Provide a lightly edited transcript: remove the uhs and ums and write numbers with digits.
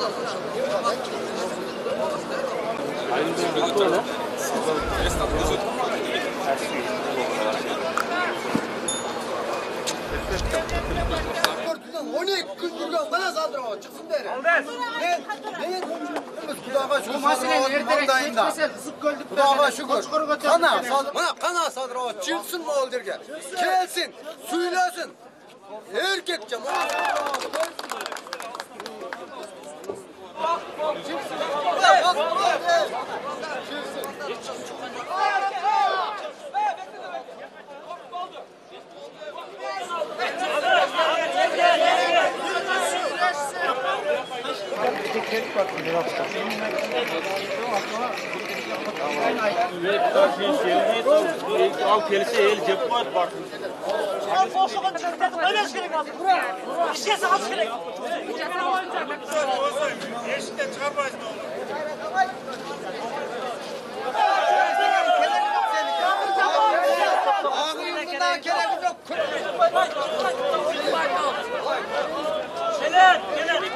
12 күн жүргөн мына Садыр аба чыксын бери. Мен Кудайга шүгүр, маңдайында. Кудайга шүгүр. Кана, мына кана Садыр аба чыксын могул жерге. Келсин, сүйлөсүн. Эркекче. Ишке салыш керек. Эшиктен чыгарбайсың. Агыйымдын кереги жок. Келет, келет.